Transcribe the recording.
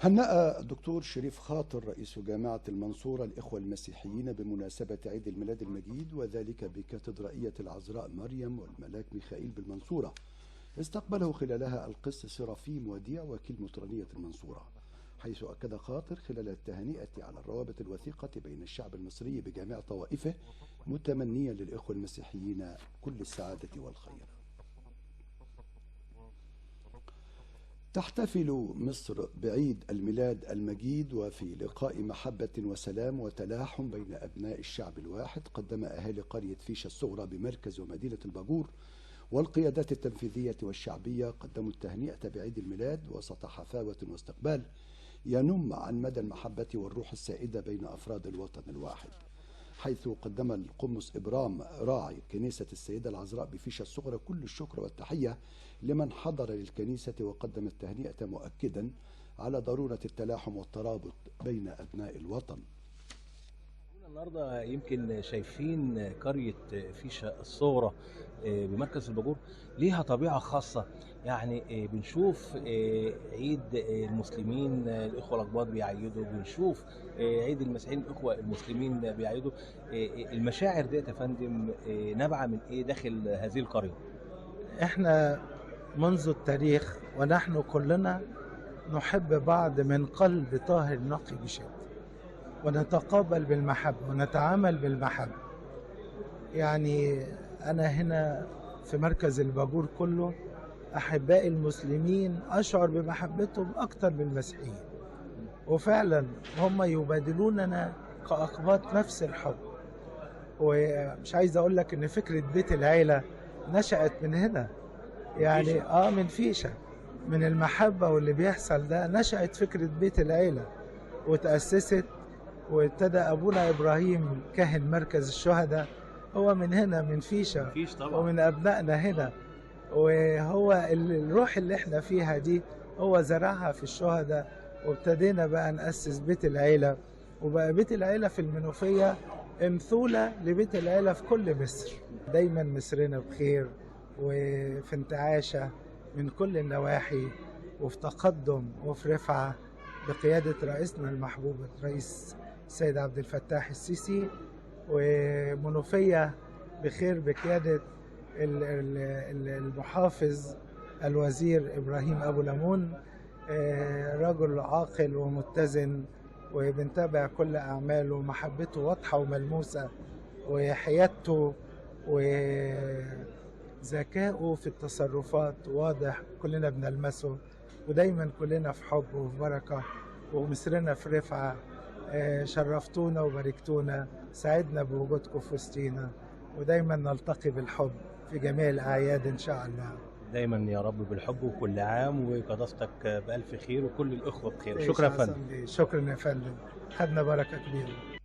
هنأ الدكتور شريف خاطر رئيس جامعة المنصورة الإخوة المسيحيين بمناسبة عيد الميلاد المجيد، وذلك بكاتدرائية العذراء مريم والملاك ميخائيل بالمنصورة. استقبله خلالها القس سيرافيم وديع وكيل مطرانية المنصورة، حيث أكد خاطر خلال التهنئة على الروابط الوثيقة بين الشعب المصري بجميع طوائفه، متمنيا للإخوة المسيحيين كل السعادة والخير. تحتفل مصر بعيد الميلاد المجيد، وفي لقاء محبة وسلام وتلاحم بين أبناء الشعب الواحد، قدم أهالي قرية فيشة الصغرى بمركز ومدينة الباجور والقيادات التنفيذية والشعبية قدموا التهنئة بعيد الميلاد وسط حفاوة واستقبال ينم عن مدى المحبة والروح السائدة بين أفراد الوطن الواحد، حيث قدم القمص إبرام راعي كنيسة السيدة العذراء بفيشة الصغرى كل الشكر والتحية لمن حضر للكنيسة وقدم التهنئة، مؤكدا على ضرورة التلاحم والترابط بين أبناء الوطن. النهارده يمكن شايفين قرية فيشة الصغرى بمركز الباجور ليها طبيعة خاصة، يعني بنشوف عيد المسلمين الإخوة الأقباط بيعيدوا، بنشوف عيد المسيحيين الإخوة المسلمين بيعيدوا. المشاعر دي يا فندم نابعة من إيه داخل هذه القرية؟ إحنا منذ التاريخ ونحن كلنا نحب بعض من قلب طاهر نقي بشدة، ونتقابل بالمحبة ونتعامل بالمحبة. يعني أنا هنا في مركز الباجور كله أحبائي المسلمين أشعر بمحبتهم أكتر من المسيحيين، وفعلا هم يبادلوننا كأقباط نفس الحب. ومش عايز أقول لك إن فكرة بيت العيلة نشأت من هنا، يعني من فيشة، من المحبة واللي بيحصل ده نشأت فكرة بيت العيلة وتأسست، وابتدى أبونا إبراهيم كاهن مركز الشهداء هو من هنا من فيشة ومن أبنائنا هنا، وهو الروح اللي احنا فيها دي هو زرعها في الشهداء، وابتدينا بقى نأسس بيت العيلة، وبقى بيت العيلة في المنوفية امثولة لبيت العيلة في كل مصر. دايما مصرنا بخير وفي انتعاشة من كل النواحي وفي تقدم وفي رفعة بقيادة رئيسنا المحبوب الرئيس السيد عبد الفتاح السيسي، ومنوفية بخير بقيادة المحافظ الوزير إبراهيم أبو لمون، رجل عاقل ومتزن، وبنتابع كل أعماله ومحبته واضحة وملموسة، وحيادته وذكائه في التصرفات واضح، كلنا بنلمسه، ودايما كلنا في حب وفي بركة، ومصرنا في رفعة. شرفتونا وباركتونا، سعدنا بوجودكم في وسطينا، ودايما نلتقي بالحب في جميع الأعياد إن شاء الله. دايما يا رب بالحب، وكل عام وقداستك بألف خير وكل الأخوة بخير. شكرا يا فندم. شكرا يا فندم، خدنا بركة كبيرة.